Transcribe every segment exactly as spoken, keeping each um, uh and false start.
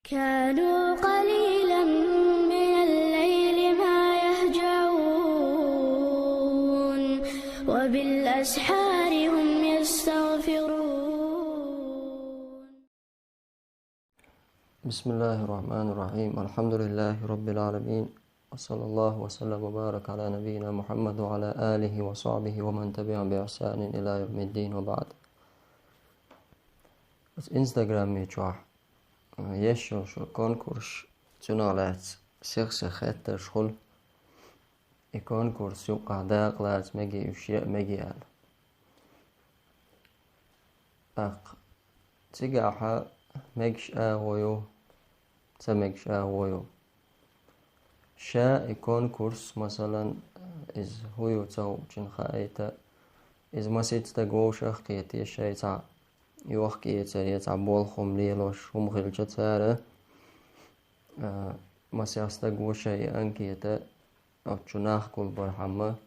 كانوا قليلا من الليل ما يهجعون، وبالأسحار هم يستغفرون. بسم الله الرحمن الرحيم. الحمد لله رب العالمين. وصلى الله وسلم وبارك على نبينا محمد وعلى آله وصحبه ومن تبعهم بإحسان إلى يوم الدين وبعد. Instagram-и чохь еш йолу конкурс, цунах лаьцна сих-сиха хеттарш хуьлу, и конкурс юккъахь дакъа лаца мегий, уьш яа мегий аьлла. ТӀаккха цигахь мегаш агӀо ю, ца мегаш агӀо ю. Ша и конкурс, масалан, иза хӀун ю ца хуучун хаийта, иза масийтта стаг вовшах а кхетий, шайн цхьа йохк-эцар я цхьа болх хӀума лелош хӀума хилча цара, а, масех стаг ву шайн и анкета, оцу чу нах гулбархьама,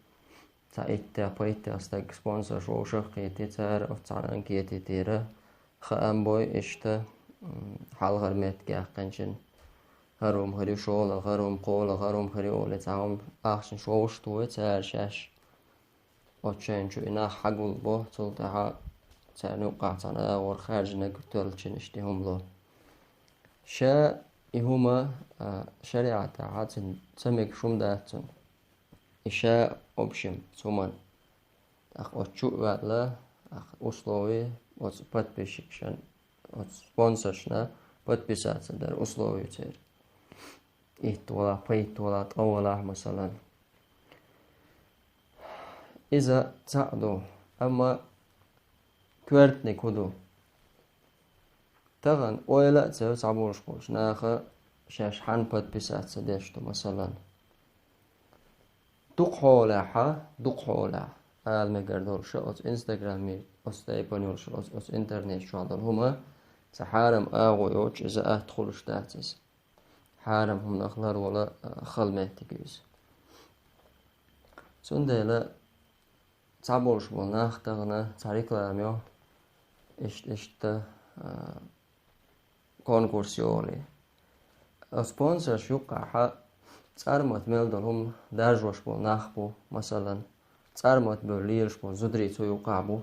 цхьа иттех, пхийттех стаг спонсорш вовшах а кхетий, цара оцу цхьана анкетин тӀера хаам бой иштта, м, хьалхара меттиг яьккхинчун. ХӀара хӀума хир ю шолгӀа, хӀара хӀума кхоалгӀа, хӀара хӀума хир ю олий, цхьа хӀума ахчанаш вовшахтохий цара шаьш. Оцу шайна чу и нах хьагулбо, цул тӀаьхьа царна юккъахь цхьана агӀор хаьржинарг тоьллачун иштта и хӀума ло. Ша и хӀума, а, шариӀатехь цуьнан ца мегаш хӀума дац цунна. И ша, в общем, цу хӀуманна. ТӀаккха оцу чу а ваьлла, тӀаккха условие оцу подписчикашна, оцу спонсоршна подписаться дар условие церан. Итт валахь, пхийтта валахь, ткъа валахь, масалан. Иза цхьаъ ду, амма коьртаниг хӀун ду? Тахана ойла а ца йо цхьаболуш болчу наха шаьш хьанна подписаться деш ду, масалан. Дукха хьолехь, дукха хьолехь, ала мегар долуш оцу Instagram-и, оцу тайпана йолуш, оцу, оцу интернет чохь долу хӀума, цхьа хьарам агӀо йоцуш иза атта хуьлуш дац иза. Хьарам хӀуманах ларвала, а, хала меттиг ю иза. Цундела цхьаболуш болу нах тахана цхьа реклама йо, иштта, иштта, а, конкурс йолий. Спонсорш юккъахь цӀармат мел долу хӀума даржош болу нах бу, масалан, цӀармат бевлла лелаш болу зударий цу юккъахь бу.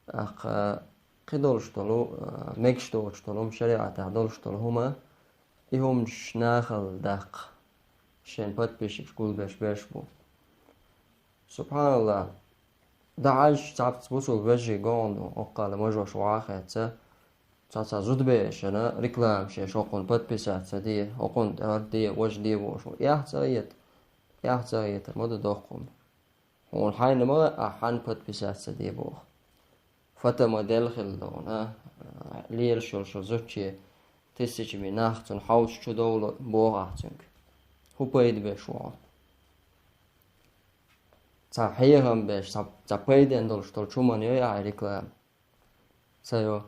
ТӀаккха кхидолуш долу, а, мегаш доцуш долу хӀума, шариӀатехь долуш долу хӀума, и хӀуманаш нахала даккха, шайн подписчикаш гулбеш берш бу. СубхьаналлахӀ, дахьажча цхьацца бусулба вежарий гонах ду, оккхала мажош ваха а хетта, цхьа-цхьа зудаберашна реклама шен шоккхунна подписаться де, хӀокхунна тӀе хӀара де, важа де бохуш бу. Эхь ца хета, эхь ца хетар ма ду доккха хӀума. Хьуна хьайна ма а хьанна подписаться де боху. Фотомодель хилла догӀуна, лелаш йолу шо зудче тысячами нах цунна хьовсуш чу довла боху ахь цуьнга. ХӀун пайда беш ву хьо? Цхьа хьехам беш, цхьа, цхьа пайденна долуш долчу хӀуманна йой ахь реклама? Ца йо.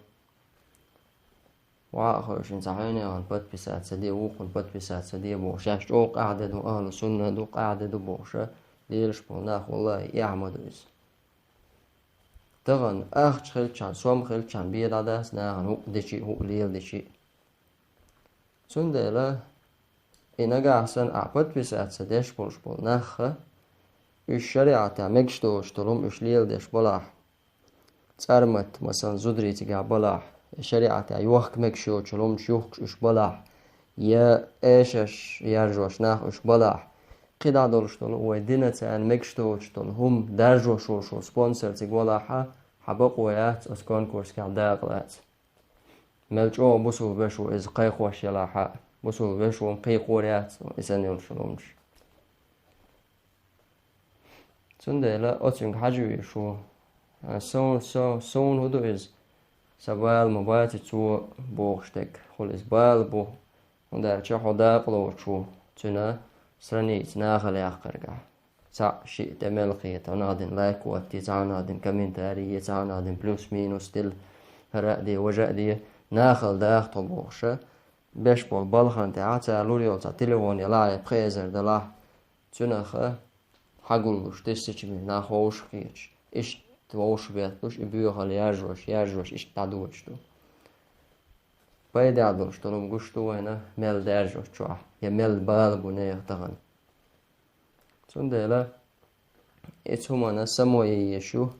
Ваха а хевшина цхьа хьенехан подписаться де, вукхунна подписаться де бохуш. Шаьш чӀогӀа къаьхьа де ду, ахьлу сунна ду, къаьхьа де ду бохуша, лелаш болу нах, валлахӀи, эхь ма ду иза. Тахана ахча хилчхьана, сом хилчхьана бен дӀадац нахана хӀуъа дечи а, хӀуъа леладечи а. Цундела и нагахь санна ахь подписаться деш болуш болу нахха, уьш шариӀатехь мегаш доцуш долу хӀума уьш леладеш балахь, цӀармат, масалан, зударий цигахь балахь, шариӀатехь йохка мегаш йоцу хӀуманаш юхкуш уьш балахь, я эшарш яржош нах уьш балахь, кхидӀа долуш долу вай динан царна мегаш доцуш долу хӀума даржош волуш волу спонсор цига валахьа, хьан бакъо яц оцу конкурсехь дакъа лаца. Мел чӀогӀа бусулба веш ву иза кхайкхош елахьа, бусулба веш ву кхайкхор яц иза йолуш хӀуманаш. Цундела оцуьнга хьажа везаш ву. Со, со, суна хӀун ду иза? Сан бала ма баций цо бохуш дерг. Хуьлу иза бала бу, хӀунда аьлча хьо дакъа лоцуш ву цуьнан страница нахала яккхаргахь. Цхьаъ шиъ тӀе мел кхета, цхьаннах дина лайк хӀоттае, цхьаннах дина комментарий е, цхьаннах дина плюс-минус дилла, хӀара а де, важа а де, нахала даха тхо бохуша, беш болу балхана тӀехь цара лур йолу цхьа телефон ялахь я пхи эзар далахь, цуьнах хьагуллуш, тысячами нах вовшахкхеташ, иштта вовшахбетталуш, и боьхалла яржош, яржош, иштта дӀадоьдуш ду. пайда долуш долу хӀума гуш ду вайна мел даьржочохь, я мел бала бу нехан тахана. Цундела и цу хӀуманна само ян езаш ю,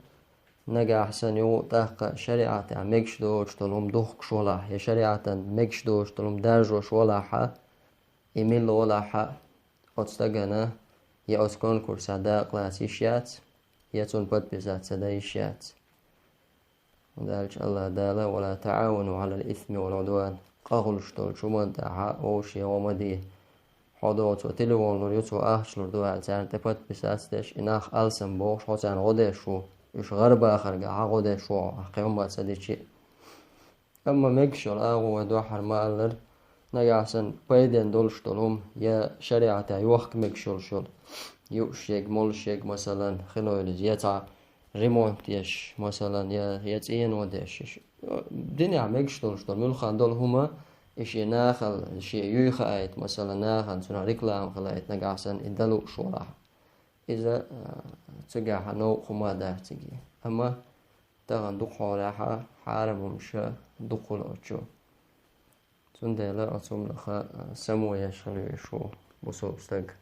нагахь санна юха а тӀаккха шариӀатехь мегаш доцуш долу хӀума духкуш валахь, я шариӀатан мегаш доцуш долу хӀума даржош валахьа, и мила валахьа, оцу стагана я оцу конкурсехь дакъалаца йиш яц, я цунна подписаться дан йиш яц. ХӀунда аьлча Аллах Дала: «Ва ла таӀавану Ӏалал исми вал Ӏудван». Къахьуьгуш долчу хӀуманна тӀехь вовшийн гӀо ма де. Хьо доцу телефон лур ю, цо ахча лур ду аьлла, царна тӀе подписаться деш, и нах алсам бохуш, хьо царна гӀо деш ву, уьш гӀарабахаргахь гӀо деш ву, ахь кхин хӀумма ца дичи. Амма мегаш йолу агӀо вай дуьххьара ма-аллара, нагахь санна пайденна долуш долу хӀума, я шариӀатехь йохка мегаш йолуш йолу, юуш ерг, молуш ерг, масалан, хилла йолу иза, я цхьа ремонт еш, масалан, я, я цӀено деш. Динехь мегаш долуш долу, муьлхха долу хӀума, и шен нахала, шен юй хаийта, масалан, нахана цунах реклама хилийта, нагахь санна и дан лууш валахь. Иза, а, цигахь новкъа хӀума дац цига. Амма тахана дукхахьолахь хьарам хӀумнаш дукха хуьлу оцу чу. Цундела оцу хӀуманах, а, само еш хила везаш ву бусалба стаг.